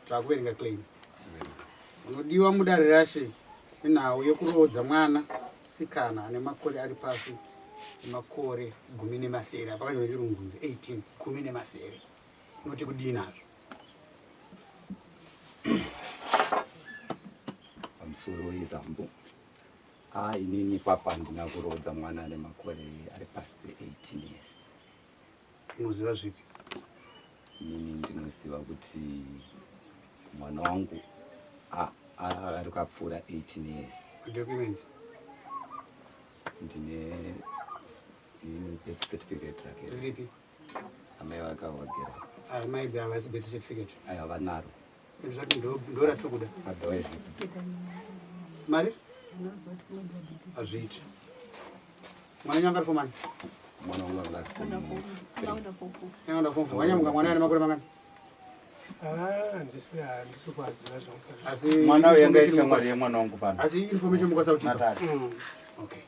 Takuverenga claim. Unodiwa mudare rashe nenhau yekuroodza mwana sikana ane makore ari pasi emakore 17 apa kanyorwa chirungu kunzi 18 17. Unoti kudii nazvo? Pamusoro wezambo. Ah, inini papa handina kuroodza mwana ane makore ari pasi pe18 years. Unoziva zvipi? Inini ndinoziva kuti mwana wangu ari kapfuura 18 years. Documents? Ndine birth certificate rake. Riripi? Amai vakavagera. Amai havasi birth certificate. Aiwa vanaro. Zvati ndo ratiri kuda. Otherwise. Mari? Hazviiti. Mwana nyanga ari fomani? Mwana wangu anga ari form Anga form 4. Wanyamuka mwana ane makore mangani? Ah, handisi handisi kuaziva zvangu. Asi Mwana uyu yanga ishamwari yemwana wangu pano. Asi information mukwanisa kutipa. Natali. Okay.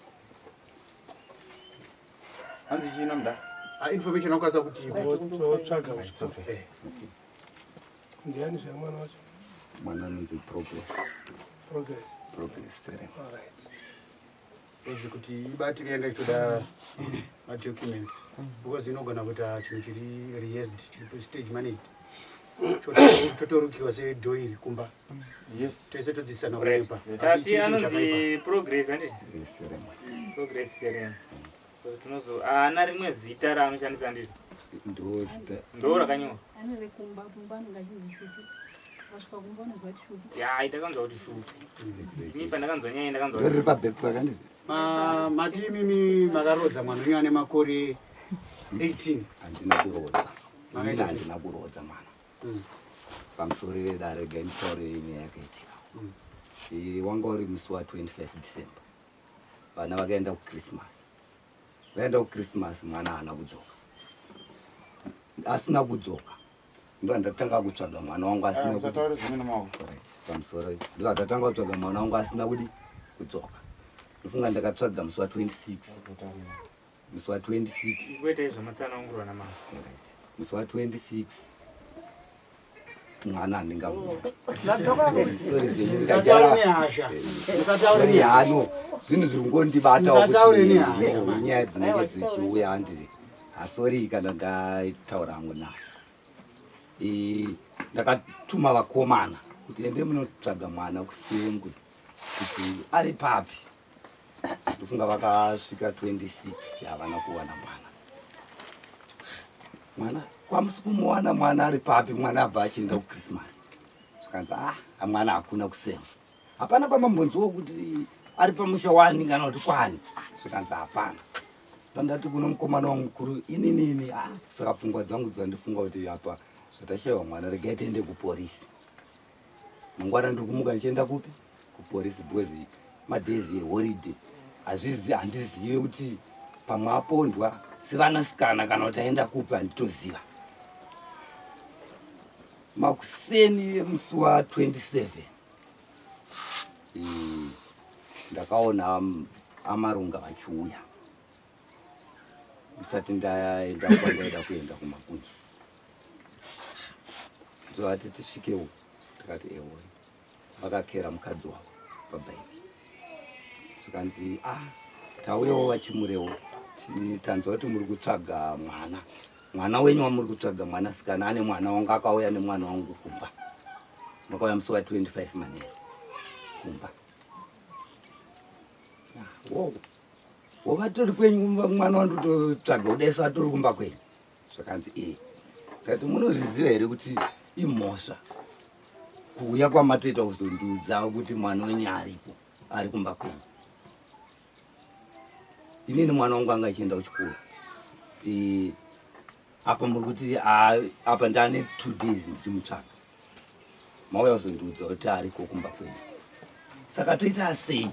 Hanzi chii namda? Ah, information wakwanisa kutipa. Totsvaga. It's okay. Eh. Ndiani zve mwana wacho? Mwana anonzi Progress. Progress. Progress Serem. All right. Uzi kuti ibatire yanga itoda madocuments because inogona kuita chinhu chiri rehearsed chiri stage managed totorukiwa sedhoiri kumba. Yes. Tese todzidzisana kurepa. Tati anonzi Progress handiti? Yes, Serem. Progress Serem. Tinozo haana rimwe zita raanoshandisa handiti? Ndo zita. Ndo rakanyorwa. Ane rekumba kumba anenge achinzi Shupi. Asvika kumba anoziva kuti Shupi. Ya, ndakanzwa kuti Shupi. Exactly. Ini pandakanzwa nyaya ndakanzwa. Ndo riri pabheki pakanditi. Mati imimi makaroodza mwana wenyu ane makore 18. Handina kuroodza. Makaita Ini sei? handina kuroodza mwana. Pamusoro vedare regai nditaure nyaya yakaitika. Wanga uri musi wa 25 December. Vana vakaenda kuChristmas. Vaenda kuChristmas mwana haana kudzoka. Asina kudzoka. Ndo ndatanga kutsvaga mwana wangu asina kuti. Usataure zvimwe nemaoko. Right. Pamusoro. Ndo ndatanga kutsvaga mwana wangu asina kuti kudzoka. Ndofunga ndakatsvaga musi wa 26. Musi wa 26. Kuita izvo matsanangurwa namama. Right. Musi wa 26 mwana handingamuzi. Sorry zvenyu Musataure ndikajara. nehasha. Musataure Sorry nehasha. hano zvinhu zviri kungondibatawo Musataure nehasha, kuti man. nyaya dzinenge dzichiuya handiti. Asori kana ndaitaura hangu nazvo. Ndakatuma vakomana kuti ende munotsvaga mwana kuSengwe kuti ari papi. Ndofunga vakasvika 26 havana kuwana mwana. Mwana kwamusi kumuwana mwana ari papi, mwana abva achienda kuChristmas. Zvikanzi ah, mwana hakuna kuSengwe. Hapana pamambonziwo kuti ari pamusha wani kana kuti kwani. Zvikanzi hapana. Pandati kuno mukomana wangu mukuru ininini ah, saka pfungwa dzangu dzandifunga kuti apa zvatashaiwa mwana regai tiende kuporisi. Mangwana ndiri kumuka ndichienda kupi? Kuporisi because madays eholiday hazvizi handizive kuti pamwe apondwa sevanasikana kana kuti aenda kupi handitoziva. Makuseni emusi wa 27 ndakaona amarunga vachiuya ndisati ndaenda kwandaida kuenda kumakunji. Ndovati tisvikewo, tikati ewo. Vakakera mukadzi wavo pabhaiki. Zvikanzi ah, tauyawo vachimurewo, tanzwa kuti muri kutsvaga mwana. Mwana wenyu wamuri kutsvaga mwanasikana ane mwana wangu, akauya nemwana wangu kumba. Makauya musi wa 25 manheru kumba. Wo, wovatori kwenyu kumba, mwana wandototsvaga kudai atori kumba kwenyu. Zvakanzi eh. Ndati munozviziva here kuti imhosva kuuya kwamatoita kuzondiudza kuti mwana wenyu aripo ari kumba kwenyu. Inini mwana wangu anga achienda kuchikoro. Apa muri kuti apa ndane 2 days ndichimutsvaga. Mauya kuzondiudza kuti ariko kumba kwenyu. Saka toita sei?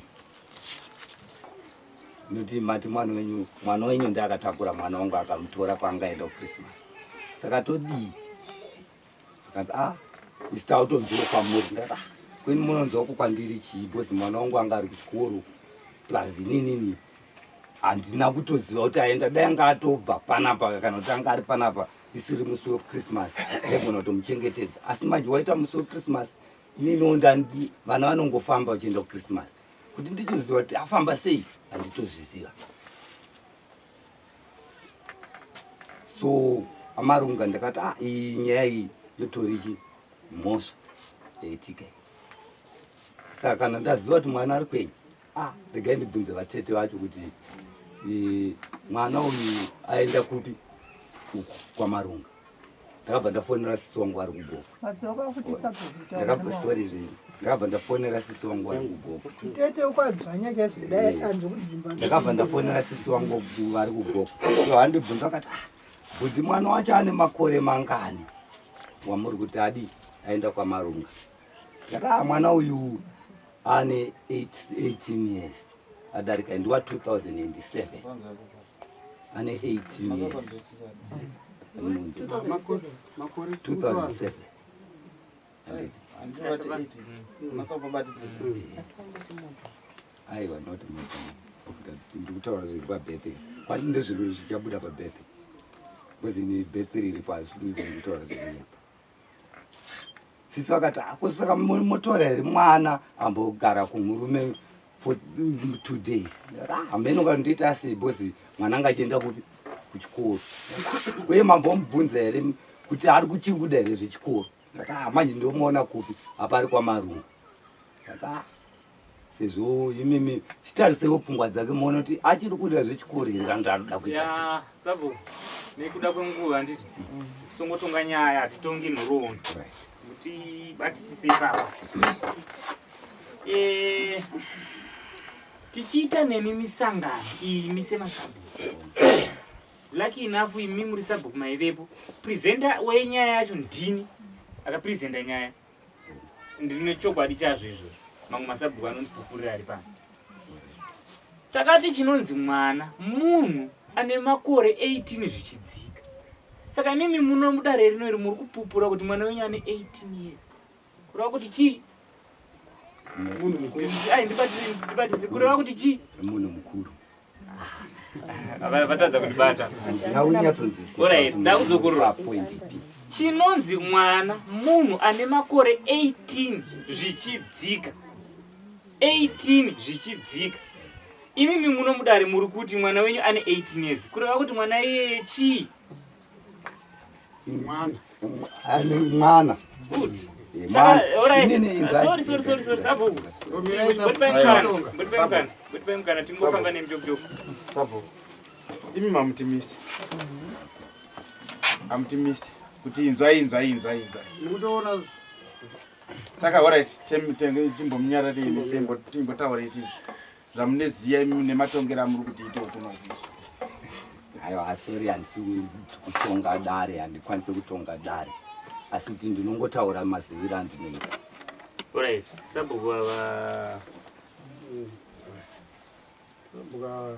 Noti mati mwana wenyu ndiye akatakura mwana wangu akamutora paangaenda kuChristmas. Saka todii? Zvikanzi ah, isu tautonzwa kwamuri. Ndakati ah, kweni munonzwa kwandiri chii? Because mwana wangu anga ari kuchikoro plus ininini handina kutoziva kuti aenda. Dai anga atobva panapa kana kuti anga ari panapa. isiri musi wechristmas ndaigona kutomuchengetedza asi manje waita musi wechristmas ininiwo ndandi vana vanongofamba vachienda kuchristmas kuti ndichoziva kuti afamba sei handitozviziva so amarunga ndakati ah iyi nyaya iyi yotori chi mhosva yaitika saka kana ndaziva kuti mwana ari kwenyu ah regai ndibvunze vatete vacho kuti e, mwana uyu aenda kupi uku kwamarunga ndakabva ndafonera sisi wangu vari kugoko sorry zvenyu ndakabva ndafonera sisi wangu vari kugoko ndakabva ndafonera sisi wangu vari kugoko vandibvunza vakati ah, kuti mwana wacho ane makore mangani wamuri kuti adi aenda kwamarunga ndati ah, mwana uyu ane 18 years adarika ndiwa 2007 ane 18 years 2007 aiwa not ndikutaura zviri pabirthday kwati ndezviri zvichabuda pabirthday because ini birthday riri pasi ndikutaura zvinonyepa sisi vakati ako saka motora here mwana ambogara kumurume for two days ah, hameno kana ndoita sei because mwana anga achienda kupi kuchikoro uye mambomubvunza here kuti ari kuchikuda here zvechikoro ah, manje ndomuona kupi apa ari kwamarungu ah, sezvo imimi chitarisewo pfungwa dzake muone kuti achiri kuda zvechikoro here kana kuti anoda kuita sei sabhuku nekuda kwenguva handiti titongotonga nyaya hatitongi nhoroondo kuti batisise ipapa eh, tichiita nemi misangano imi semasabhuku lucky enough imi muri sabhuku maivepo presenter wenyaya yacho ndini akapresenta nyaya ndine chokwadi chazvo izvozvo mamwe masabhuku anondipupurira ari pano takati chinonzi mwana munhu ane makore 18 zvichidzika saka imimi muno mudare rino iri muri kupupura kuti mwana wenyu ane 18 years kureva kuti chii ndibatise kureva kuti chii munhu mukuru vatadza kundibata Alright, ndakudzokorora chinonzi mwana munhu ane makore 18 zvichidzika 18 zvichidzika imimi muno mudare muri kuti mwana wenyu ane 18 years kureva kuti mwana iyeye chii mwana ane mwana good Eh, Saka, mwana. alright. Inini inzai. Sorry, sorry, sorry, sorry, sabhuku. Romirai sabhuku. Botipai mukana, Tonga. botipai mukana, botipai mukana, tingofamba nemujokujoku. Sabhuku. Imi mamutimisi. Amutimisi kuti inzwai inzwai inzwai inzwai. Ndikutoona Saka alright, timbomunyararei mese timbotaurei tinzwe. Zvamuneziya imi nematongero amuri kutiita kuno kuisu. Aiwa, sorry, handisi kutonga dare, handikwanisi kutonga dare, asi kuti ndinongotaura maziviro andinoita. Alright, sabhuku ava sabhuku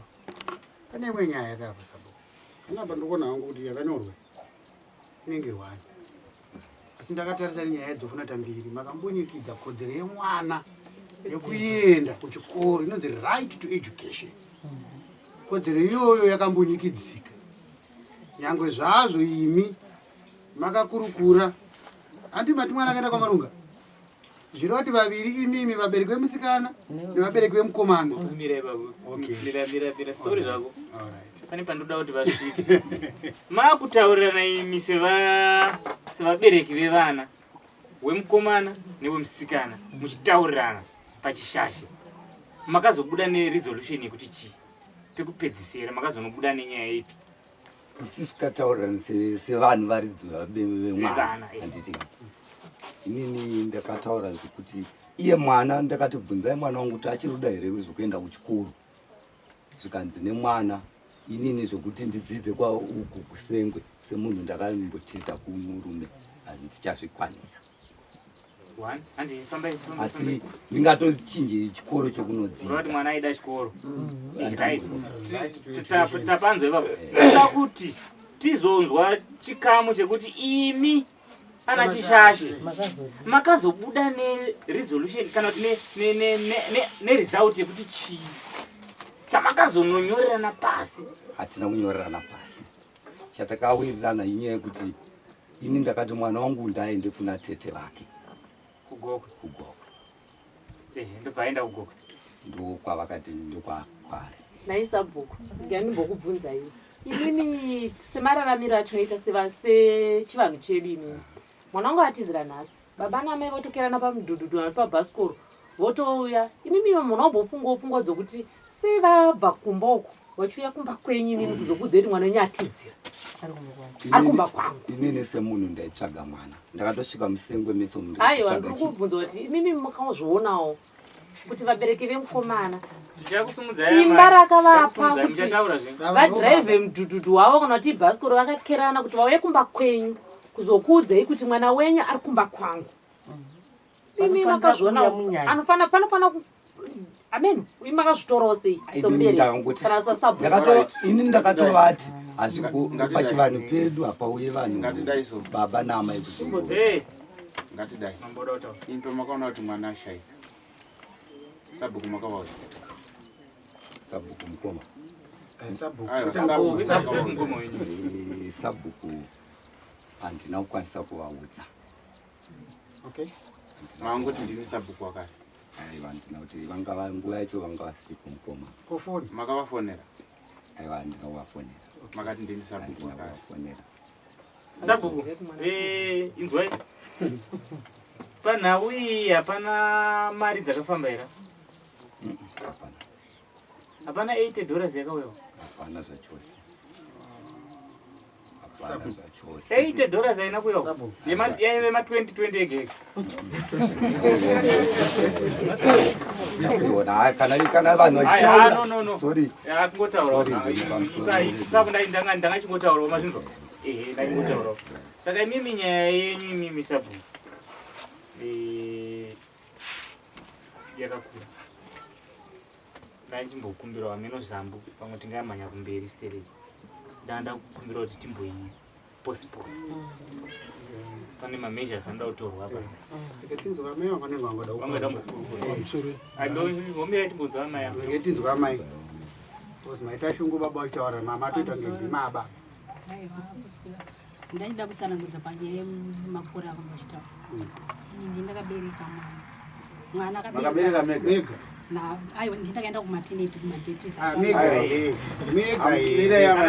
pane imwe nyaya yakapa sabhuku panapa ndikuona hangu kuti yakanyorwa inenge hwani asi ndakatarisa nyaya dzofuna tambiri makambunyikidza kodzero yemwana yekuenda kuchikoro inonzi right to education kodzero iyoyo yakambunyikidzika nyangwe zvazvo imi makakurukura handi mati mwana akaenda kwamarunga zvireva kuti vaviri imimi vabereki vemusikana nevabereki vemukomana mira ipapo. Okay. Mira mira mira sorry zvako. Alright. Pane pandoda kuti vasvike. Makutaurirana imi seva sevabereki vevana wemukomana newemusikana muchitaurirana pachishashe. Makazobuda neresolution yekuti chii? Pekupedzisira makazonobuda nenyaya ipi? Isusu tataurirana sevanhu varidzi vemwana Vevana, eh. handiti inini ndakataura zvekuti iye mwana ndakati bvunzai mwana wangu kuti achiri kuda here zvekuenda kuchikoro zvikanzi nemwana inini zvekuti ndidzidze kwa uku kusengwe semunhu ndakambotiza kumurume handichazvikwanisa One, handi fambai fambai. asi ndingatochinje chikoro Kureva kuti chokunodzidza mwana aida chikoro. Mm. Right. Tapanzwa ipapo. Toda kuti tizonzwa chikamu chekuti imi ana chishashe makazobuda neresolution kana kuti neresult yekuti chii chamakazononyorerana pasi. Hatina kunyorerana pasi. Chatakawirirana inyaya yekuti ini ndakati mwana wangu ndaende kuna tete vake kugokwe. Kugokwe. Ehe, ndobva aenda kugokwe. Ndokwavakati ndokwakwari. Nhai sabhuku, ndikanimbokubvunzai imimi semararamiro atinoita sechivanhu chedu imimi, mwana wangu atizira nhasi, baba namai votokerana pamudhudhudhu kana pabhasikoro votouya, imimi munombofungawo pfungwa dzokuti sei vabva kumba uku vachiuya kumba kwenyu imimi kuzokuudzai kuti mwana wenyu atizira ari kumba kwangu? Inini semunhu ndaitsvaga mwana, ndakatosvika musengwe meso. Aiwa, ndiri kubvunza kuti imimi makazvionawo kuti vabereki vemukomana simba rakavapa kuti vadhiraivhe mudhudhudhu wavo kana kuti ibhasikoro vakakerana kuti vauye kumba kwenyu kuzokuudzai kuti mwana wenyu ari kumba kwangu, imi makazviona anofana panofana amen, imi makazvitorawo sei semubereki kana sasabhuku? Ini ndakatovati hazviko, pachivanhu pedu hapauye vanhu baba naamai kuti Ngatidai ini pamakaona kuti mwana ashaika, sabhuku makavaudza? Sabhuku mukoma. Aiwa, sabhuku. Sabhuku handina kukwanisa kuvaudza. Okay. Mangoti ndini sabhuku wakare. Aiwa, handina kuti vangava nguva yacho vanga vasipo mukoma. Kofoni? Makavafonera? Aiwa, handina kuvafonera. Makati ndini sabhuku Handina wakare. kuvafonera. Sabhuku, inzwai, panhau iyi hapana mari dzakafamba here? Hapana. Hapana $80 yakauyawo? Hapana zvachose, hapana zvachose. $80 haina kuyawo? Yaive ma2020 ega ega. Yatiriona, hayi, kana vanhu Aiwa, no, no, no. vachitaura, sorry. Kungotaurawo. Sorry, pamusoro. Ipapo ndangachingotaurawo, mazvinzwa? Ehe, ndaingotaurawo. Saka imimi nyaya yenyu imimi sabhuku yakakura, ndaichimbokumbirawo ameno zambu pamwe tingamhanya kumberi stereki, ndanda kukumbira kuti timboipostpone, pane mameasures anoda kutorwa apa. Tinzwa amai vanenge vangoda. Vangoda mbokurukura, timbonzwa amai ava. Rege tinzwa amai, because maita shungu baba vachitaura, mama atoita ngembimaba. Aiwa, kusvikira ndaida kutsanangudza panyaya yemakore ako vachitaura, ini ndakabereka mwana Makabereka mega? Mega. Aiwa, ndindakaenda kumaternity kumadates. Ah, mega here, mega Mirei here? amai.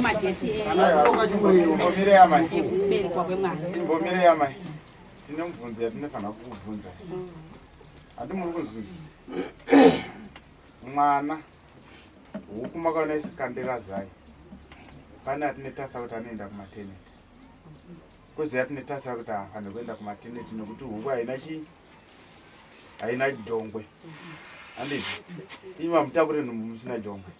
Madate Anasiroka chimurevo. Imbomirei amai. ekuberekwa kwemwana. Imbomirei amai, tine mubvunzo yatinofanira kukubvunza. Handi muri kunzwisa mwana huku makaona isikandira zai, pane atinetasa kuti anoenda kumaternity, kwoziva tinetasira kuti haafaniri kuenda kumaternity nekuti huku haina chii, haina jongwe, handiti? Imi hamutakure nhumbu musina jongwe.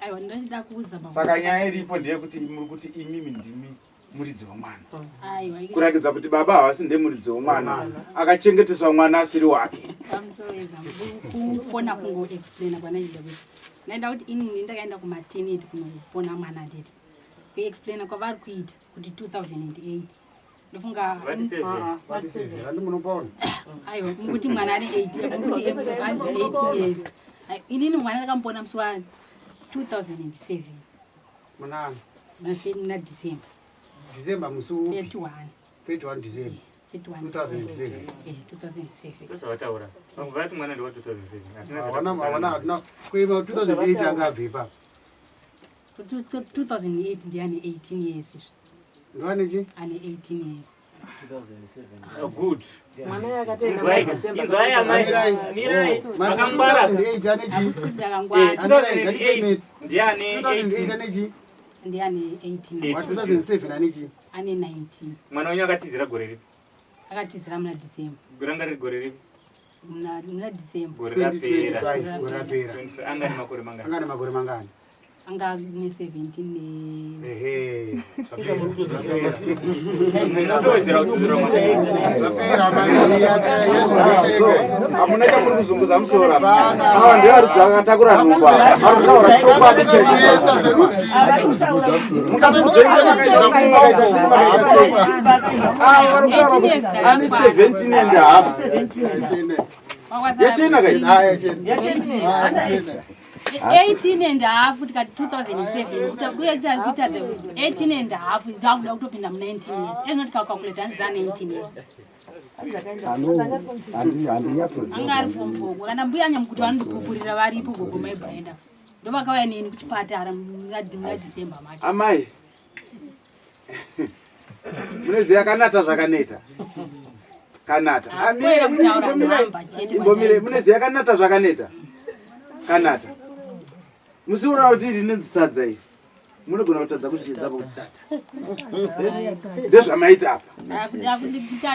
Aiwa, ndachida kuuza. Saka nyaya iripo ndeyekuti muri kuti imimi ndimi muridzi wemwana, Aiwa. kurakidza kuti baba havasi ndemuridzi wemwana, akachengeteswa mwana asiri wake. Pamusoro ezambu, kukona kungoexplaina kwanaida kuti ndaida kuti inini ndakaenda kumaternity kunopona mwana, nditi kuexplaina kwavari kuita kuti 2008 ndofunga. Vati seven. Vati seven, handi munopona? Aiwa, mukuti mwana ane 8, mukuti anzi 18 years. Ai, inini mwana ndakamupona musi wa 2007. Munani? Muna December. December musi upi? 31. 31 December. 31. 2007. Eh, 2007. Ndozvavataura, vamwe vati mwana ndewa 2007. Hatina. Hawana, hawana, hatina kuima 2008 anga abve ipapo. 2008 ndiye ane 18 years izvi. Ndiwanechi? Ane 18 years. Oh, good. Mwana yakatoenda Inzwai, December. inzwai amai. Mirai. Mirai, makangwara. 2008 ane chii? Hakusi kuti ndakangwara. 2008 ndiye ane 2008 18. ane chii? Ndiye ane 18. Wa 2007 ane chii? Ane 19. Mwana wenyu akatizira gore ripi? Akatizira muna December. Ranga riri gore ripi? Muna December. Gore rapera. 2025, gore rapera. 25. Anga ne makore mangani? Anga nemakore mangani? Anga ne 17 ne Ehe, zvapera. Munotowedzera kudzura mwana. Zvapera, mani yazvozvega. Hamuna chamuri kuzunguza musoro apa, ava ndevaridzi vakatakura nhumbu ava, vari kutaura chokwadi chaicho. Yesa zverudzi. Mukabvunza makaita sei, makaita sei, makaita sei, ava vari kutaura kuti ane 17 and a half. Yachena kai? Ah, yachena. Ah, yachena. 18 and half tikati 2007 kuita kuita 18 and half ndakuda kutopinda mu 19 years ezvino tikakalculate hanzi dza 19 years. Anga ari form 4 kana mbuya nyamukuti vanondipupurira varipo gogo mai Brenda. Ndovakauya neni kuchipatara muna December macho. Amai. Munoziva kanata zvakaneta. Kanata. Ah, kutaura nhamba chete. Imbomire munoziva kanata zvakaneta. Kanata. Musiura kuti iri inonzi sadza iyi. Munogona kutadza kuzviedza pakutata. Ndezvamaita apa.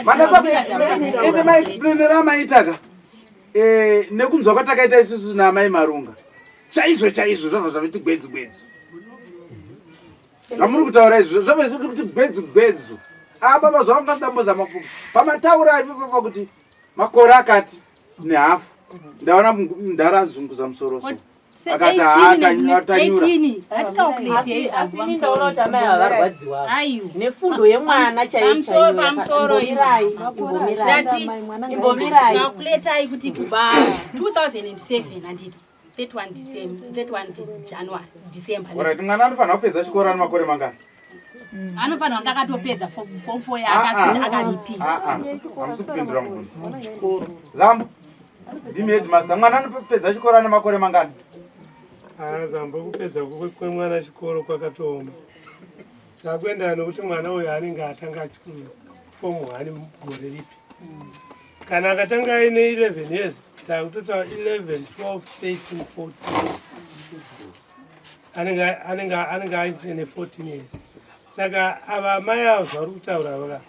Manatsa kuexplain ende maexplainera amaita ka. Eh, nekunzwa kwatakaita isusu naamai Marunga. Chaizvo chaizvo zvabva zvaviti gwedzu gwedzu. Zvamuri kutaura izvo zvabva zviti kuti gwedzu gwedzu. Ah baba zvavanga dambozama kufunga. Pamataura ipapo pakuti makore akati nehafu. Ndaona mudhara azunguza musoro so. Akati haa tanyura. 18 Asi ini ndaona kuti amai ava varwadziwa Aiwa. nefundo yemwana chaiyo Pamusoro, pamusoro, chaiyo. Imbomirai. Ndati Imbomirai. calculatai kuti kubva 2007 handiti 31 December 31 January December Alright, mwana anofanira kupedza chikoro ane makore mangani? Anofanira kunge akatopedza form 4 yake asi kuti akaripita. Ah, ah. Hamusi kupindura mubvunzo. Zambo. Ndimi headmaster. Mwana anopedza chikoro ane makore mangani? Ah, Zambo, kupedza kwemwana chikoro kwakatooma. Takuendana nokuti mwana uyu anenge atanga form 1 gore ripi. Kana akatanga aine 11 years, takutotaura 11, 12, 13, 14. Anenge anenge anenge aine 14 years. Saka ava amai avo zvavari kutaura vaka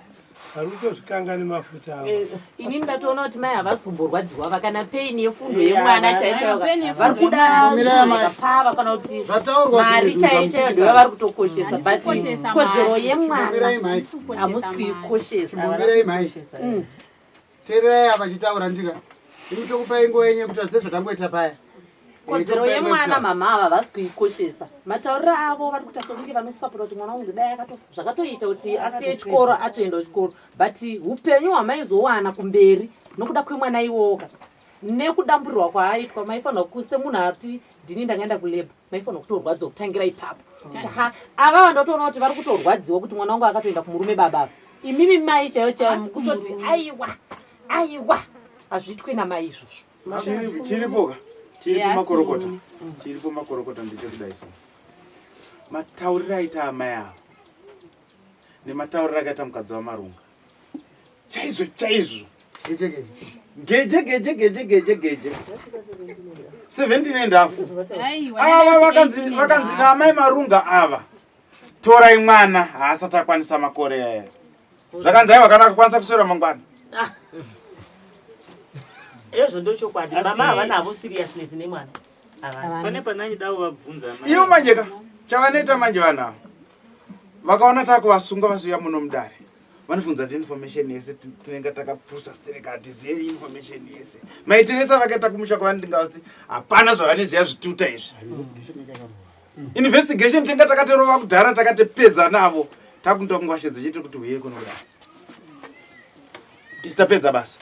vari kutozvikanga nemafuta avo. Ini ndatoona kuti mai havasi kumborwadziwa vakana pain yefundo yemwana chaiyo chaiyo vari kuda zvakapfava kana kuti Zvataurwa mari zvinhu chaiyo chaiyo zvamupikisa. ndiyo vari kutokoshesa but Handisi kukoshesa kodzero mari. yemwana Chimbomirai mhai. hamusi kuikoshesa. Chimbomirai mhai. Teererai apa achitaura ndika. Imi tokupai nguva yenyu yekuti sezvatamboita paya. Kodzero yemwana mama ava havasi kuikoshesa. Matauriro avo vari kuita sekunge vanosapota kuti mwana wangu dai zvakatoita kuti asiye chikoro atoenda kuchikoro, but upenyu hwamaizowana kumberi nokuda kwemwana iwoka nekudamburirwa kwaaitwa, maifanirwa semunhu ati ndini ndangaenda kulabor, maifanirwa kutorwadziwa kutangira ipapo kuti ha ava ndatoona kuti vari kutorwadziwa kuti mwana wangu akatoenda kumurume baba ava. Imimi mai chaiyo chaiyo mukutoti aiwa aiwa hazviitwe namai izvozvo. Chiripo ka? Chiripo Yeah, makorokota. Chiripo makorokota ndechekudai so. Matauriro aita amai ava nematauriro akaita mukadzi waMarunga. Chaizvo chaizvo. Geje geje geje geje geje. 17 and half. Aiwa, Ava ndakati vakanzi 18 and vakanzi half. naamai Marunga ava. Torai mwana haasati akwanisa makore aya. Zvakanzi aiwa kana akakwanisa kuswera mangwana. Ezvo ndochokwadi. Mama havana havo seriousness nemwana. Havana. Pane pananyi vabvunza amai. Ivo manje ka chavanoita manje vanhu ava vakaona takuvasunga vasiuya muno mudare vanofunza kuti information yese tinenge takapusa tinenge hatizive information yese maitiro ese avakaita kumusha kwavanenge vati hapana zvavanoziva zvituta izvi investigation tinenge takatorova kudhara takatopedza navo takundoa kungwashedza chete kuti uye kuno kudai isi tapedza basa.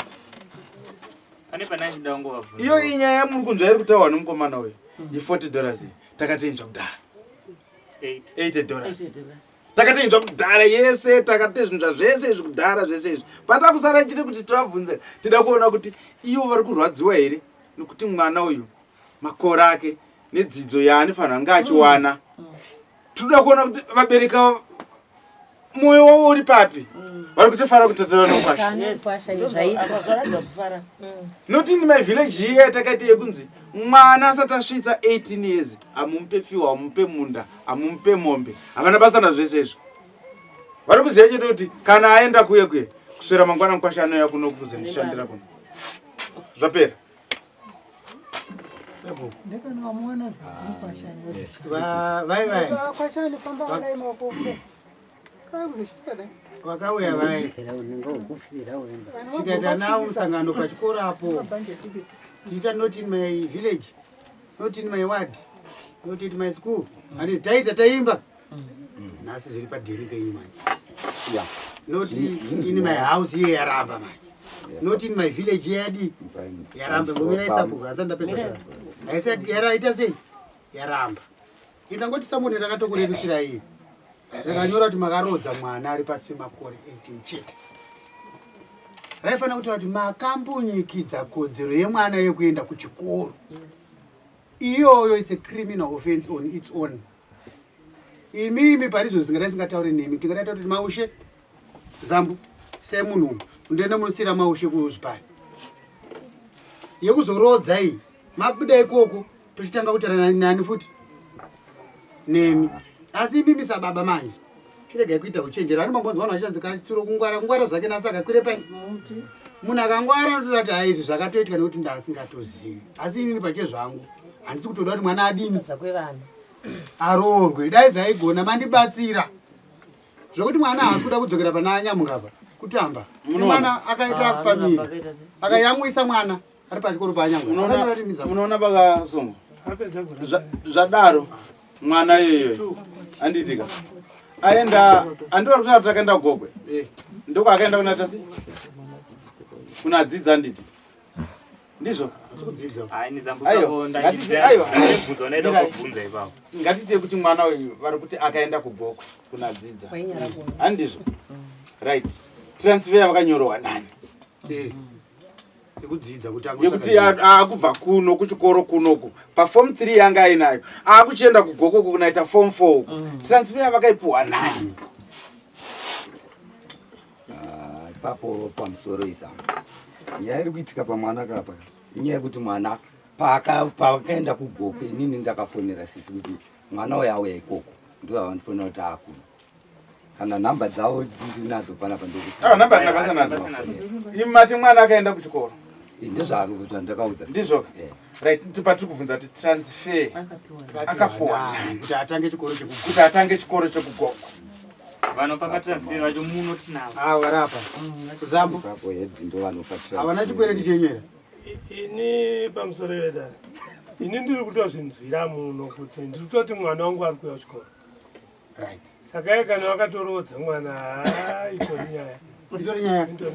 Pane pananyi kungovabvunza. Iyo inyaya yamuri kunzwa iri kutaurwa nomukomana uyu ye40 dollars iyi takatoinzwa kudhara. 8 80 dollars takatoinzwa kudhara yese, takatezvinzwa zvese izvi kudhara zvese izvi. Patakusara chete kuti tivabvunze, tida kuona kuti ivo vari kurwadziwa here nokuti mwana uyu makore ake nedzidzo yaanofanira kunge achiwana. Tinoda kuona kuti vabereki ava mwoyo wavo uri papi, vari kutofanira kutatana nokwasha. Zvaratidza kufara. Not in my village here yatakaita yekunzi mwana asati asvitsa 18 years hamumupe fiwa, hamumupe munda, hamumupe mombe, havana basa nazvese izvo. Vari kuziva chete kuti kana aenda kuye kuye kuswera mangwana mukwasha anouya kuno kuzondishandira kuno, zvapera. Ndekana wamuona Vai vai kwashani famba wadai maoko kakuzoshika vakauya vai tikaita navo musangano pachikoro apo tiita not in my village, not in my ward, not in my school, ani taita taimba nhasi zviri padheni penyu manje. Not in my house iye yaramba manje, not in my village iye yadi yaramba. Ngomirai sabhuku asati ndapedza kutaura. Haisati yaraita sei? Yaramba. Indangoti samoni rakatokurerutsirai iri. Rakanyora kuti makaroodza mwana ari pasi pemakore 18 chete. Raifanira kutaura kuti makambunyikidza kodzero yemwana yekuenda kuchikoro. Iyoyo it's a criminal offense on its own. Imimi parizvo dzingadai dzingataure nemi tingadai tati maushe zambu semunhu umu undoenda munosiyira maushe kuzvipari yekuzoroodza iyi mabuda ikoko tochitanga kutaura nani nani futi nemi asi imimi sababa manje chiregai kuita uchenjeri ani mambonzwa vanhu vachinzi kachiro kungwara kungwara zvake nasi akakwire pai munhu akangwara anotoda kuti aizvi zvakatoitika nekuti ndaasingatozivi asi inini pache zvangu handisi kutoda kuti mwana adini aroorwe dai zvaigona mandibatsira zvekuti mwana haasi kuda kudzokera pana nyamungava kutamba mwana akaita ah, famili akayamwisa mwana ari pachikoro paanyamungava pakasongo zvadaro mwana iyeyo andiitika aenda andiwa kuti takaenda kugogwe eh. ndoko akaenda kuna tasi kunadzidza anditi ndizvo ngatiite kuti mwana uyu vari kuti akaenda kugokwe kunadzidza handizvo right transfer vakanyorowa nani eh, yekuti akubva kuno kuchikoro kunoku pafom 3 yanga ainayo akuchienda kugokwe kunaita fom 4 uku mm. transfer vakaipuwa nani Ah, ipapo pamusoro isa nyaya iri kuitika pamwana kapa inyaya yekuti mwana paakaenda kugokwe inini ndakafonera sisi kuti mwana uyo auya ikoko ndo avandifonera kuti akuno kana nhamba dzavo ndinadzo panapa ndokunhamba ah, ndinabasa nadzo imati mwana akaenda kuchikoro ndezvaandakaudza ndizvo eh. right patiri kubvunza kuti transfer akapuwa kuti atange chikoro kuti atange chikoro chekugokwa vanopa matransfer vacho muno tinavo ah varapa zambo havana chikwereti chenyu here ini pamusoro vedare ini ndiri kutozvinzwira muno kuti ndiri kutoti mwana wangu ari kuuya kuchikoro right saka iye kana vakatoroodza mwana haa itori nyaya itori nyaya itori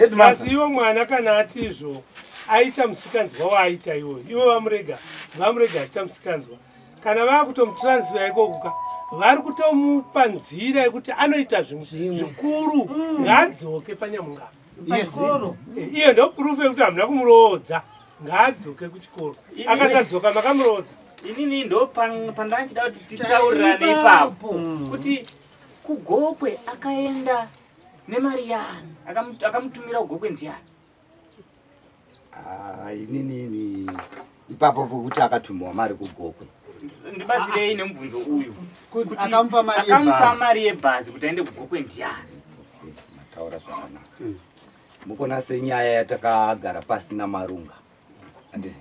nyaya asi ivo mwana kana ati izvo aita musikanzwa waaita iwoyo ivo vamurega vamurega achiita musikanzwa kana vakutomutransfer ikokuka vari kutomupa nzira yekuti anoita zvinhu zvikuru mm. ngaadzoke panyamungano eh, iyo ndo proof yekuti hamuna kumuroodza ngaadzoke kuchikoro akasadzoka makamuroodza inini ndo pandanga kuti titaurirane ipapo mm. kuti kugokwe akaenda nemari yaani akamutumira kugokwe ndiani Ah, inini ipapo pokuti akatumiwa mari kugokwe ndibatsirei nemubvunzo uyu kuti akamupa mari yebhazi mari yebhazi kuti aende kugokwe ndiani mataura zvakanaka hmm. mukona senyaya yatakagara pasi namarunga handiti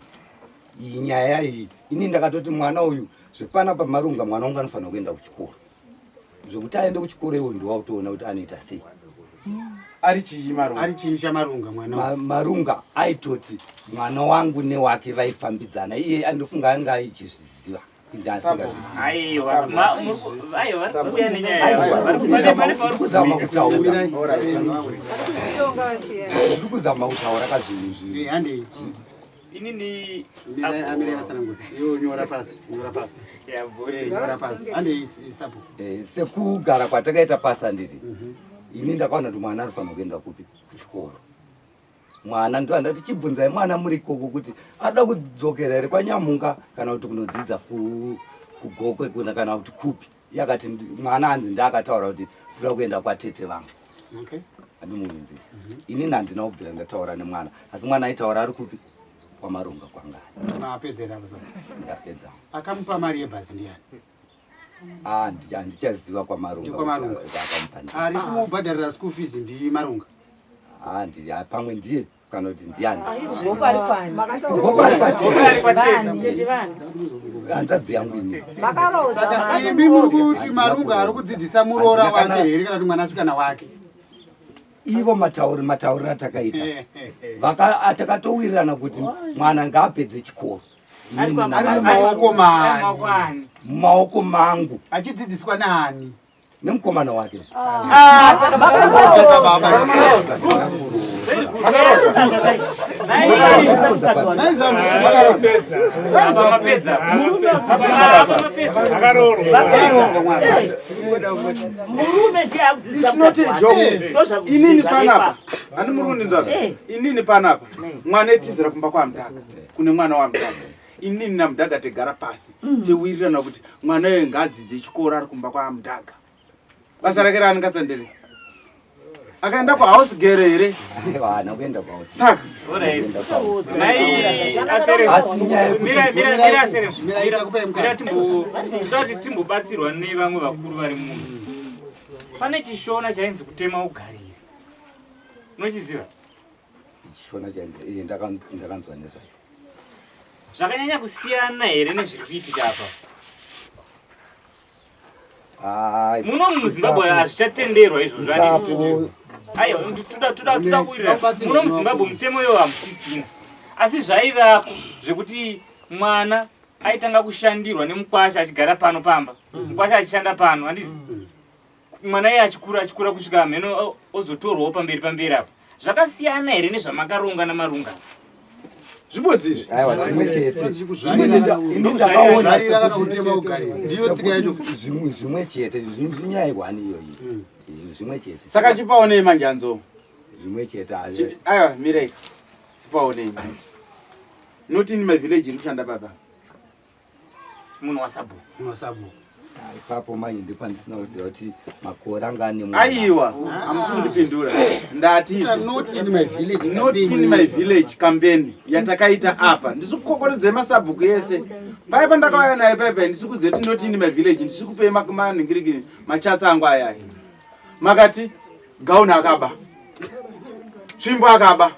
iyi nyaya iyi ini ndakatoti mwana uyu zvepana pamarunga mwana wangu anofanira kuenda kuchikoro zvekuti aende kuchikoro iwo ndiwakutoona kuti anoita sei ari chii marunga ari chii chamarunga mwana Ma, marunga aitoti mwana wangu newake vaifambidzana iye andofunga anga aichizviziva kuzama kutaura kuzama kutaura kazvinhu zvinhu inini nyora pasi nyora pasi nyora pasi handei sapo eh, sekugara kwatakaita pasi handiti mhm. ini ndakaona kuti mwana anofanira kuenda kupi kuchikoro mwana ndo andati chibvunzai mwana muri ikoko kuti ada kudzokera here kwanyamunga kana kuti kunodzidza kugokwe kuna kana kuti kupi iye akati mwana anzi ndaakataura kuti ndoda kuenda kwatete vangu okay. andimubvunzisa mm -hmm. inini handina kubvira ndataura nemwana asi mwana aitaura ari kupi kwamarunga kwangani mapedzera ndapedza akamupa mari yebhazi ndiyani ah, handichaziva kwamarunga ari kumubhadharira school fees ndimarunga ah, pamwe ndiye kana kuti ndiani hanzvadzi yangu ini saka imi muri kuti marunga ari kudzidzisa muroora wake here kana kuti mwanasikana wake ivo matauri matauriro atakaita takatowirirana kuti mwana ngaapedze chikoro ari mumaoko mani mumaoko mangu achidzidziswa naani nemukomana wake ah. Murume ndiye akudzidzisa It's not a joke. Ndozva- Inini panapa, ani muri kundinzwa? Eh. Inini panapa, mwana etizira kumba kwaMudhaga, kune mwana waMudhaga. Inini naMudhaga tegara pasi, tewirirana kuti mwana uyu ngaadzidze chikoro ari kumba kwaMudhaga. Basa rake raanenge asandere. Akaenda kuhouse girl here? Haana kuenda kuhouse. Saka Alright. Mai asere. Mira mira mira asere. Mira mira timbo toda kuti timbobatsirwa nevamwe vakuru vari muno. Pane chishona chainzi kutema ugariri. Unochiziva? Chishona chainzi eh, ndakanzwa nezvacho. Zvakanyanya kusiyana here nezviri kuitika apa? Muno muZimbabwe hazvichatenderwa izvozvo handiti? Aiwa, toda toda toda kuwirirana. Muno muZimbabwe mutemo iwo hamusisina. Asi zvaivako zvekuti mwana aitanga kushandirwa nemukwasha achigara pano pamba. Mukwasha achishanda pano, handiti? Mwana iye achikura achikura kusvika mheno ozotorwawo pamberi pamberi apo. Zvakasiyana here nezvamakaronga namarunga? Zvibodzi izvi. Aiwa, zvimwe chete. Zvimwe chete. Ini ndakaona Kuzvarira kana kutema ugariri. Ndiyo tsika yacho. Zvimwe zvimwe chete, zvinyaya hwani iyoyi. Zvimwe chete. Saka chipaonei manje anzo. Zvimwe chete hazvo. Aiwa, mirai. Sipaonei manje. Not in my village iri kushanda baba. Munhu wasabhuku. Munhu wasabhuku. Ipapo manje ndipandisina kuziva kuti makore anga ane mwana. Aiwa, hamusi kundipindura. Ndati Not in my village. Not in my village campaign yatakaita apa. Ndisi kukokorodza masabhuku ese. Paya pandakauya naye paya paya ndisi kudze kuti not in my village ndisi kupei manhingirikini machatsa angu aya aya. Makati gauni akaba. Tsvimbo akaba.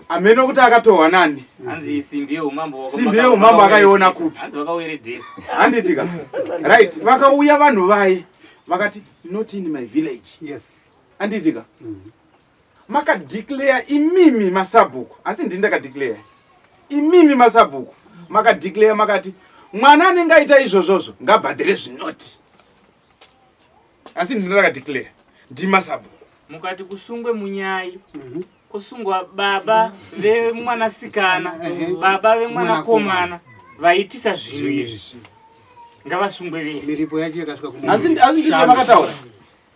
Hameno kuti akatohwa nani. Hanzi simbi yeumambo. Simbi yeumambo akaiona kupi? Hanzi vakaweredhesa. Handitika. Right, vakauya vanhu vaye vakati not in my village. Yes. Handitika. Makadeclare imimi masabhuku, asi ndini ndakadeclare. Imimi masabhuku makadeclare makati mwana anenge aita izvozvozvo ngabhadhare zvinoti. Asi ndini ndakadeclare. Ndimasabhuku. Mukati kusungwe munyai. Kusungwa baba vemwanasikana, baba vemwanakomana vaitisa zvinhu izvi. Ngavasungwe vese. Miripo yacho yakasvika ku Asi asi ndizvo makataura.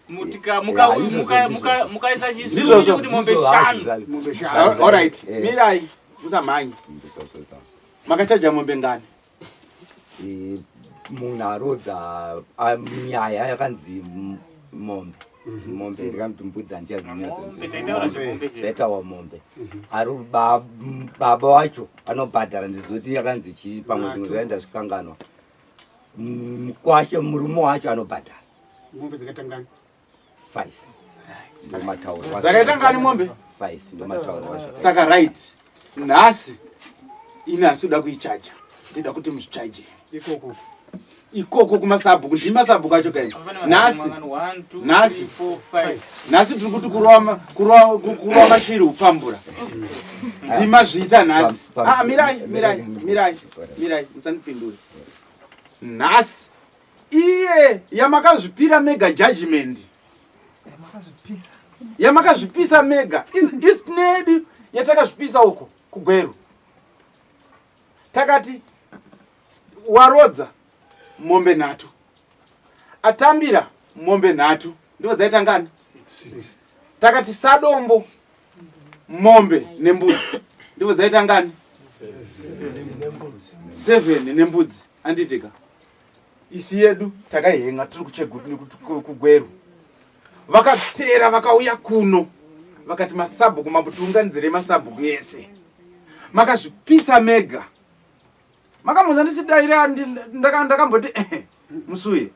Mutika muka muka muka mukaisa chisungo chekuti mombe shanu. Mombe shanu. All right. Mirai musamhanye. Makachaja mombe ngani? Eh, munhu arodza nyaya yakanzi mombe. Mombe ndikanoti mbudzi Mombe, taitaura zvemombe chete. handichaitaura mombe. Ari baba wacho anobhadhara ndizoti yakanzi chii pamwe zvimwe zvaenda zvikanganwa. Mukwashe murume wacho anobhadhara Mombe dzakatangana. 5 ndomatauro Dzakaita ngani mombe? 5 ndomatauro acho. Saka right. Nhasi ini hasi kuda kuichaja. Ndida kuti muzvichaje. Ikoko. Ikoko kumasabhuku ndimasabhuku acho kaini. Nhasi nhasi nhasi tiri kuti kurova kurova kurova mashiri upambura. Ndimazviita nhasi. Ah mirai mirai mirai mirai musandipindure. Nhasi iye yamakazvipira mega judgment. Yamakazvipisa mega. Is nedu yatakazvipisa uko kuGweru. Takati warodza mombe nhatu. Atambira mombe nhatu. Ndivo dzaita ngani? Takati sadombo mombe nembudzi. Ndivo dzaita ngani? 7 nembudzi. Anditika. Isi yedu takaihenga tiri kuchegutu kuGweru. Vakatera vakauya kuno vakati masabhuku mambo tiunganidzirei masabhuku ese. Makazvipisa mega. Makamunza ndisidaira ndakamboti musuye.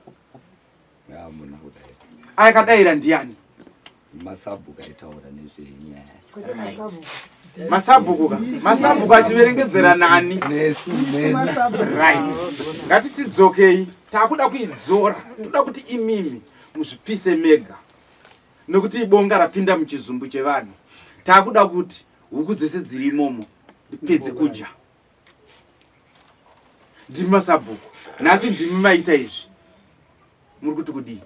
Hamuna kudaira. Akadaira ndiani? Masabhuku aitaura nezvenyaya yacho. Masabhuku ka. Masabhuku achiverengedzera nani? Nesu neni. Right. Ngatisidzokei. Takuda kuidzora. Toda kuti imimi muzvipise mega. Nekuti ibonga rapinda muchizumbu chevanhu. Takuda kuti huku dzese dziri imomo ndipedze kudya. Ndimi masabhuku. Nhasi ndimi maita izvi. Muri kuti kudii?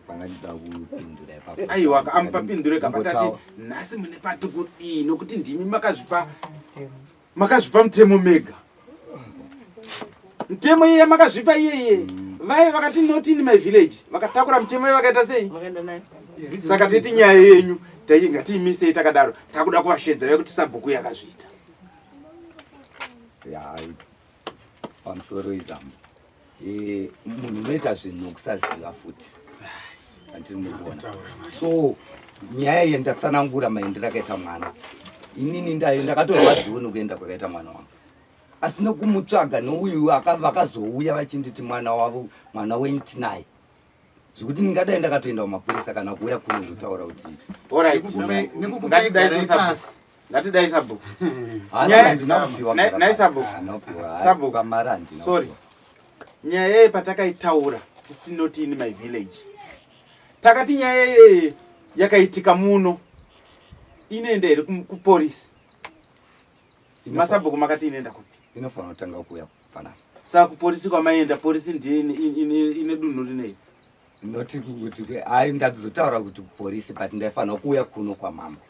Pangandida kupindura ipapo. Aiwa amupapindure ka patati nhasi mune pati kudii nokuti ndimi makazvipa makazvipa mutemo mega. Mutemo iye makazvipa iyeye. Vaye vakati not in my village vakatakura mutemo iye vakaita sei? Saka titi nyaya yenyu tai ngatiimisei takadaro takuda kuvashedzera kuti sabhuku yakazviita. Ya pamusoro izamu. Eh, munhu unoita zvinhu nokusaziva futi andiri mukuona so nyaya iyi ndatsanangura maendero akaita mwana inini ndayo ndakatorwadziwo nokuenda kwakaita mwana wangu asi nokumutsvaga nouyu vakazouya vachinditi mwana wavo mwana wenyu tinaye zvekuti ndingadai ndakatoenda kumapurisa kana kuuya kuno kutaura kuti ngatidai sabhuku nhai sabhuku sabhuku sorry nyaya yeye patakaitaura tisi tinoti in my village takati nyaya yeye yakaitika muno inoenda here kuporisi masabhuku makati inoenda kupi inofanira kutanga kuuya panapa saka kuporisi kwamaienda porisi ndiye ine dunhu rinei not kuti hai ndatizotaura kuti kuporisi but ndaifanira kuuya kuno kwamambo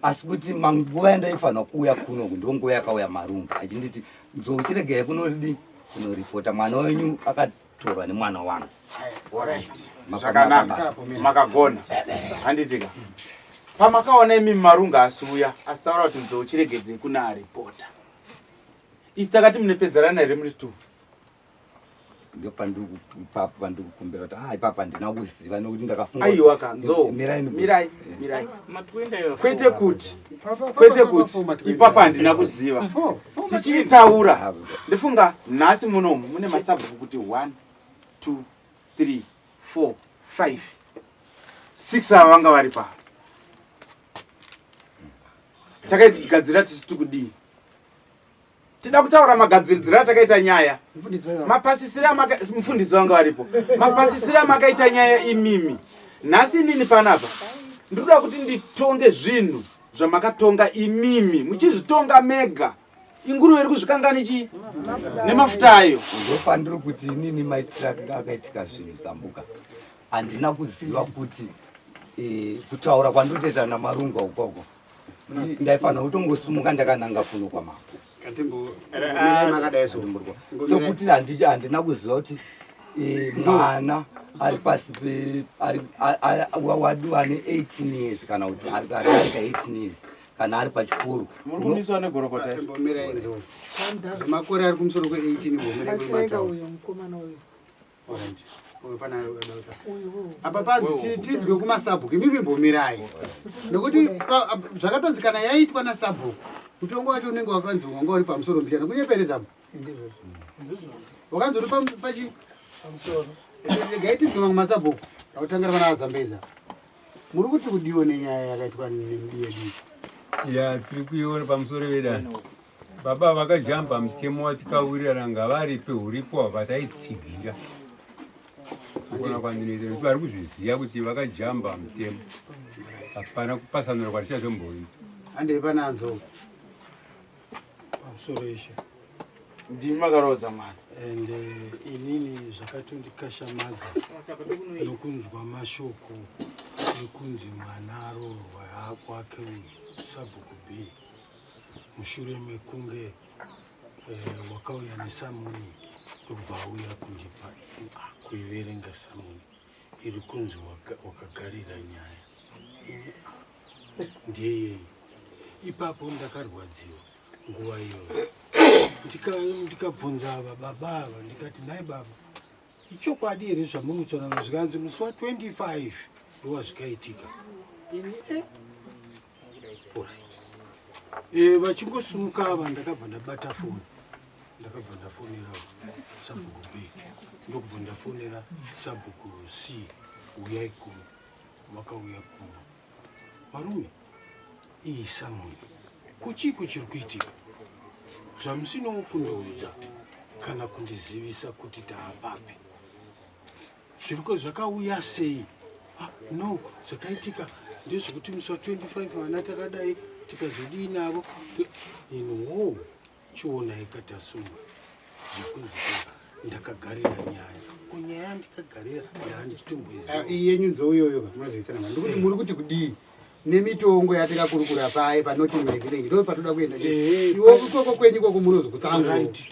asi kuti manguva yandaifanira kuuya kuno ndonguva yakauya marungu achinditi nzou chiregai kunoridi kunoripota mwana wenyu akatorwa nemwana wangu zvakanaka makagona handitika pamakaona imi marungu asiuya asitaura kuti nzou chiregedzei kuna aripota isi takati munepedzerana here muri two ndopandikupapo pandikukumbira kuti ah ipapa handina kuziva nokuti ndakafunga aiwa ka nzou mirai mirai mirai kwete kuti kwete kuti ipapa handina kuziva tichiitaura ndifunga nhasi munomu mune masabhuku kuti 1 2 3 4 5 6 ava vanga vari paa takaigadzira tisu tikudii tida kutaura magadziridziro atakaita nyaya mapasisiro mufundisi vanga varipo mapasisiro amakaita nyaya imimi nhasi inini panapa ndinoda kuti nditonge zvinhu zvamakatonga imimi muchizvitonga mega inguruve iri kuzvikangani chii nemafuta ayo ndopandiri kuti inini maitira akaitika zvinhu zambuka handina kuziva kuti eh, kutaura kwandinotoita namarunga ukoko ndaifanira kutongosumuka ndakananga kuno kwamambo sokuti handina kuziva kuti eh, mwana ari pasi wadiwa ane 18 years kana kuti ari arika 18 years kana ari pachikoro muri kumiswa negorokota makore ari kumusoro kwe18 apa panzi tinzwe kumasabhuku imimi mbomirai nokuti zvakatonzi kana yaitwa nasabhuku mutongo wacho unenge wakanzi wanga uri pamusoro mbichana kunyepereza wakanzi uri pachi regai tinzwe mamwe masabhuku akutangira pana azambeza muri kuti kudiwo nenyaya yakaitwa nemudi yedu ya tiri kuiona pamusoro vedani Baba vakajamba mutemo watikawirirana ngavaripe huripo hwavatayitsigira. Sekuona kwandinoita nekuti vari kuzviziva kuti vakajamba mutemo. Hapana kupasanura kwatichazomboita. Handei pananzo. Pamusoro ishe. Ndimi makaroodza mwana. And eh, inini zvakatondikashamadza nokunzwa mashoko ekunzi mwana aroorwa kwake uyu sabhuku B. mushure mekunge eh, wakauya nesamoni ndobva auya kundipa ah, kuiverenga samoni iri kunzi wakagarira nyaya ini ah, ndeyei ipapo ndakarwadziwa nguva iyoyo ndikabvunza ava baba ava ndikati nhai baba ichokwadi here zvamurikutsanana zvikanzi musi wa 25 ndowazvikaitika ini e eh, Alright. Eh, vachingosumuka ava ndakabva ndabata foni ndakabva ndafonera sabhuku b ndokubva ndafonera sabhuku c uyai kuno vakauya kuno varume iyi samoni kuchiiko chiri kuitika zvamusinawo kundiudza kana kundizivisa kuti taapapi zviriko zvakauya sei ah, no zvakaitika ndezvekuti musi wa 25 vana takadai tikazodii navo inwo chionai katasuma zvekunzi Ndakagarira nyaya, ko nyaya yandikagarira yaandichitomboiziva. Ah, iyi yenyu nzou iyoyo munozoitsana mani ndikuti muri kuti kudii nemitongo yatikakurukura paye panoti maivhirengi ndo patoda kuenda iwo ikoko kwenyu ikoko munozokutsanangura. Right,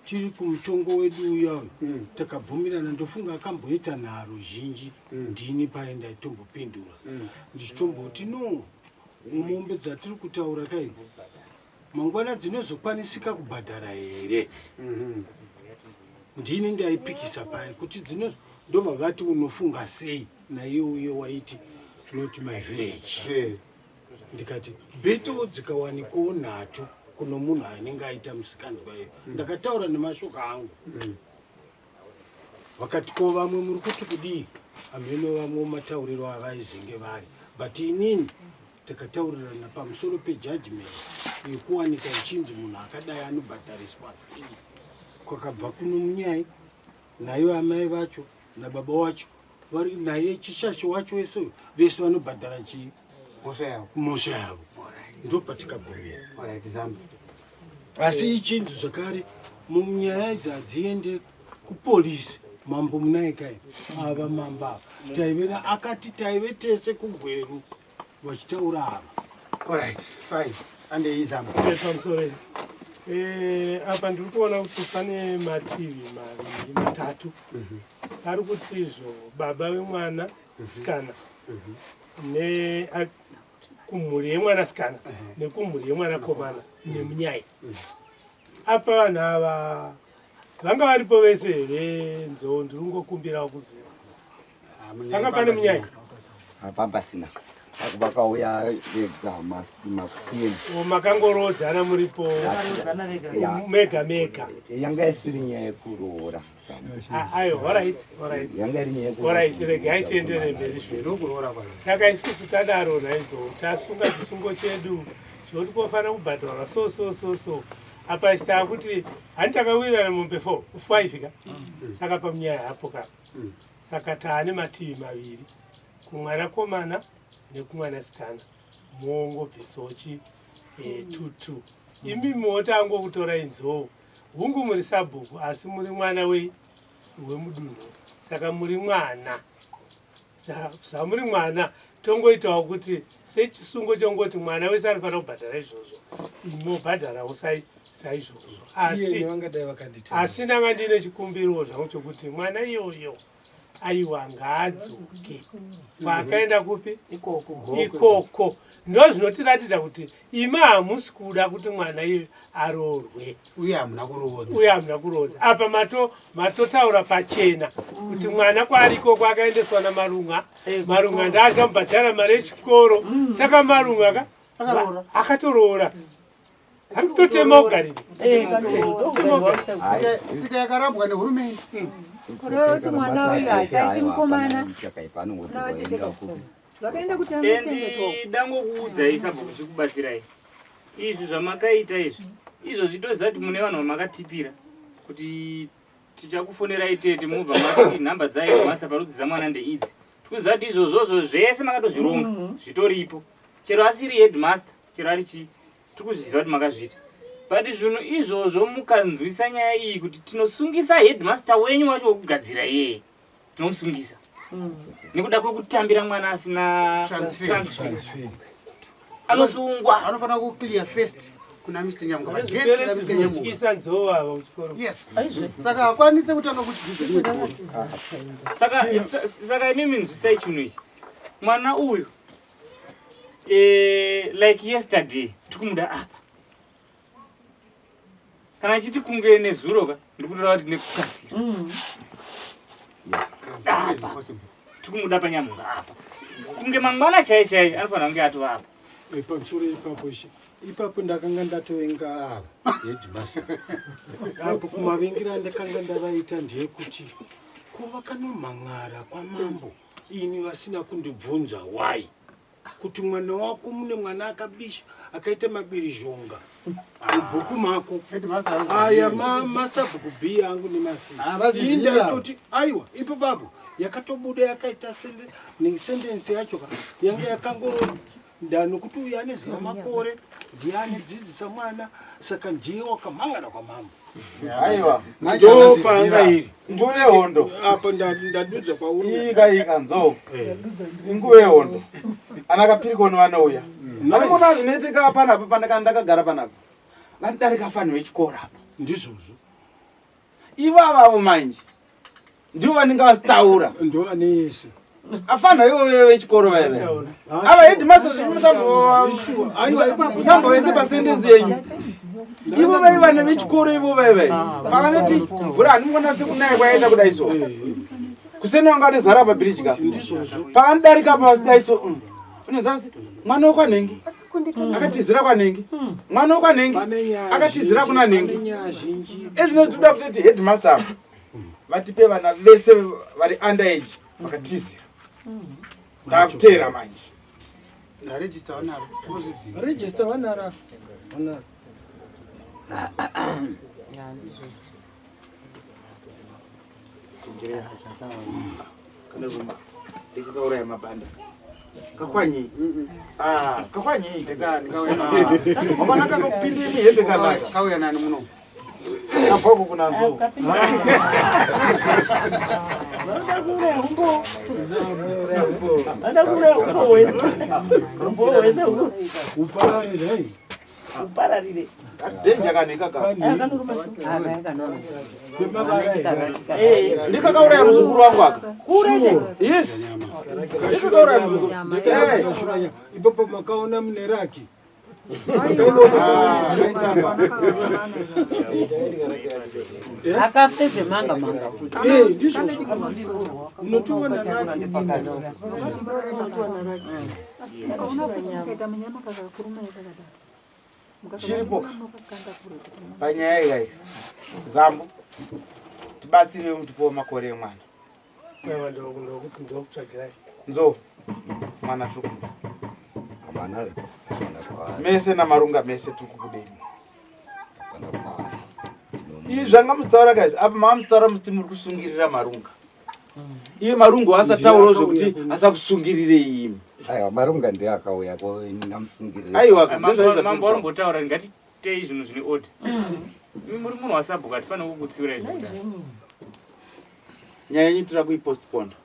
tiri kumutongo wedu uya uyu takabvumirana. Ndofunga akamboita nharo zhinji ndini paye ndaitombopindura ndichitomboti no, mombe dzatiri kutaura kaidzi mangwana dzinozokwanisika kubhadhara here? Ndini ndaipikisa paye kuti dzino ndobva vati unofunga sei naiye uye waiti not my village. Ndikati beto dzikawanikwawo nhatu kuno munhu anenge aita musikanzwa iyo. Ndakataura nemashoko angu. Vakati ko vamwe muri kuti kudii? Hameno vamwe matauriro avaizenge vari, but inini takataurirana pamusoro pejudgment yekuwanika ichinzi munhu akadai anobhadhariswa sei. Kwakabva kuno munyai nayo amai vacho nababa wacho vari naye chishashi wacho wese uyu, vese vanobhadhara chii? Mhosva yavo. Mhosva yavo ndopatikagumira. Alright, Zamba. Asi ichinzi zvakare munyaya idzi hadziende kupolisi. Mambo munaye kai ava mambo ava taive akati taive tese kuGweru vachitaura ava. Alright, fine. Andei Zamba. Pamusoro apa ndiri kuona kuti pane mativi maviri matatu ari kuti izvo baba vemwana sikana ne kumhuri yemwanasikana nekumhuri yemwanakomana nemunyai. Apa vanhu ava vanga varipo vese here? Nzou, ndiri kungokumbirawo kuziva, panga pane munyai? Hapambasina, vakauya vega makuseni. O, makangoroodzana muripo mega mega? Yanga isiri nyaya yekuroora. Ayo, alright, alright. Yanga iri nyaya. Alright, regai tiendere mberi zvedu. Saka isusu tadaro naidzo tasunga chisungo chedu choti kofanira kubhadharwa so so so so. Apa isi taakuti hani takawirirana mombe 4 5 ka. Saka pamunyaya hapo ka. Saka taane mativi maviri, kumwanakomana nekumwanasikana, mongobvisawo chi 22. Imi motangokutorai nzou. Hungu muri sabhuku, asi muri mwana wei wemudunhu, saka muri mwana. Zvamuri mwana tongoitawo kuti sechisungo chongoti mwana wese anofanira kubhadhara izvozvo, imobhadharawo saizvozvo. Asi Iye vangadai vakanditema. Asi ndanga ndine chikumbiro zvangu chokuti mwana iyoyo aiwa ngaadzoke kwaakaenda kupi ikoko. Ndo zvinotiratidza kuti imi hamusi kuda kuti mwana iye aroorwe. Uye hamuna kuroodza. Uye hamuna kuroodza. Apa matotaura pachena kuti mwana kwaari ikoko akaendeswa naMarunga. Marunga ndaachamubhadhara mari yechikoro. Saka Marunga ka Akaroora. Akatoroora, ari kutotema ugariri. Tsika yakarambwa nehurumende. Kureva kuti mwana uyu hachaiti mukomana. Vakaenda kuti anochengetwa. Endi dangokuudzai sabhuku, chikubatsirai izvi zvamakaita izvi, izvo zvitoziva kuti mune vanhu vamakatipira kuti tichakufonerai tete, mubva mati nhamba dzaheadmaster parudzidza mwana ndeidzi. Tikuziva kuti izvozvozvo zvese makatozvironga, zvitoripo, chero asiri headmaster, chero ari chii, tiri kuzviziva kuti makazviita. But zvinhu izvozvo mukanzwisa nyaya iyi kuti tinosungisa headmaster wenyu wacho wekugadzira iyeye, tinomusungisa nekuda kwekutambira mwana asina Transfer. transfer, anosungwa. Anofanira kuclear first kuna Mr Nyamuka, padesk raMr Nyamuka. Zvinotyityisa nzou ava kuchikoro. Yes, saka hakwanise kutanga kudzidza rimwe chikoro. Saka imimi nzwisai chinhu ichi, mwana uyu like yesterday tikumuda apa. Kana achiti kunge nezuro ka, ndikutora kuti nekukasira As soon as possible. Tikumuda paNyamhunga apa kunge mangwana chai chai anofanira kunge atova apa. Pamusoro ipapo ishe, ipapo ndakanga ndatovenga ava headmaster apo. Kumavingira andakanga ndavaita ndeyekuti ko vakanomhan'ara kwamambo ini vasina kundibvunza why, kuti mwana wako mune mwana akabisha akaita mabirizhonga mubhuku mako. Headmaster aya masabhuku b angu nemasi. Ah, vazviziva. Ini ndaitoti aiwa, ipo papo yakatobuda yakaita nesentence yacho ka yanga yakango nda nokuti uyu ane ziva makore ndiye anedzidzisa mwana. Saka ndiye wakamhangana kwamambo. Aiwa. Ndo panga iri. Nguva yehondo. Apa ndadudza kwauri. Ika ika nzou. Inguva yehondo. Ana kapirikoni vanouya. Anoona zvinoitika panapa pandaka ndakagara panapa. Vanodarika fanhu vechikoro apa. Ndizvozvo. Ivavavo manje. Ndivo vanenge vasitaura. Ndo vane yese. Afana ivo vechikoro vaya vaya. Ava headmaster zvimusambovese pasentence yenyu. Ivo vaiva nevechikoro ivo vaya vaya. Pakanoti mvura hanimukona sekunaya kwayaita kudai so. Kuseni wanga ane pa bridge ka. Pakanodarika apa vasidai so. Unonzwa asi mwana wekwanhengi akatizira kwanhengi. Mwana wekwanhengi akatizira kuna nhengi. Ezvino toda kutoti headmaster apa vatipe vana vese vari under age vakatizira. Takuteera manje. Register vanaro. Unozviziva. Register vanaro. Vanaro. Ndikakauraya mabanda. Kakwanyei? Ah, kakwanyei? Mabana kakupinde mihembe kanaka. Kauya nani muno? Kabva kuna nzou. Upararire. Upararire. Danger kani kaka. Ndikakauraya muzukuru wangu aka. Yes. Ndikakauraya muzukuru. Ndikakauraya. Ipapo makaona mune raki. Akapfedze manga manga futi. Eh, ndizvozvo. Unotoona raki. Chiripo panyaya iyayi zambo tibatsirewo mutipowo makore emwana. Aiwa ndokutsvagirai. Nzou mwana tiri kumuda. Mwana ari hapana kwaari. Mese namarunga mese tiri kukudei. Hapana kwaari. Izvi zvanga muchitaura kaizvi apa manga muchitaura muchiti muri kusungirira marunga. Iye marungu asataurawo zvekuti asakusungirirei imi. Aiwa marunga ndiye akauya ko ini ndamusungirira. Aiwa ndozvaizva Mambo varombotaura ngatitei zvinhu zvine order. Imi muri munhu wasabhuku hatifaniri kukutsiura izvi kudai. Nyaya yenyu tira kuipostponda.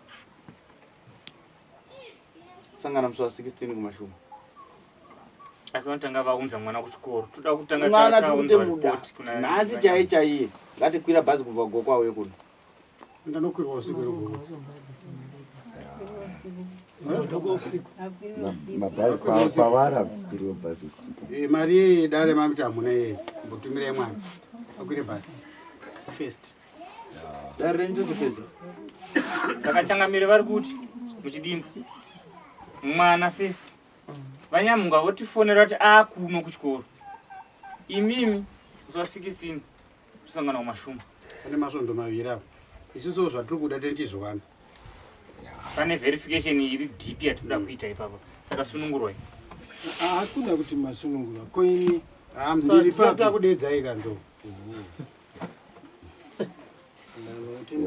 Sangana musi wa 16 kumashuma. Asi vanotanga vaunza mwana kuchikoro. Toda kutanga Mwana tiri taunza kutemuda. report kuna Nhasi chaiye chaiye ngatikwira bhazi kubva Gokwe auye kuno. Ndanokwirwa usiku here Mabhazi kwavara kwiriwa bhazi usiku. Eh, mari yedare mamuti hamuna yeye. Mbotumirai mwana. Akwire bhazi. First. Dare renyu totopedza. Saka changamire vari kuti muchidimbu mwana first. Vanyamunga votifonera kuti akuno kuchikoro. Imimi musi wa 16 tosangana kumashuma. Pane masvondo maviri apo. Isusuwo zvatiri kuda tichizviwana. Pane verification iri deep yatinoda kuita ipapo. Saka sunungurwai. Hakuna kuti masunungurwa. Ko ini Ah, ndiri musati papi? takudedzai kanzo.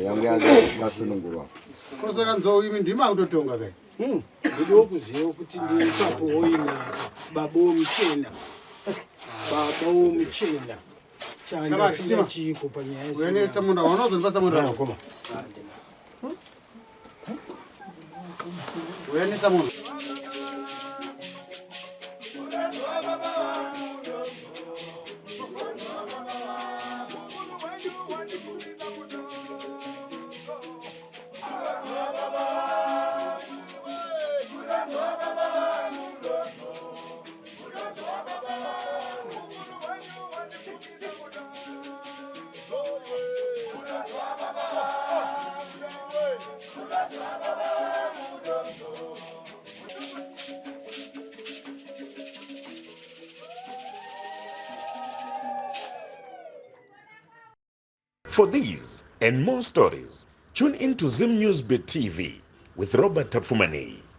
Yangu yakasunungurwa. Ko saka nzou imi ndimi makutotonga kai. Ndodiwo kuziva kuti ndiri papo woina baba womuchena. Baba womuchena. Chandafira chiiko panyaya Uyenesa munda wanozondipa samunda Koma. Uyenesa munda. For these and more stories, tune in to Zim News Bit TV with Robert Tafumani.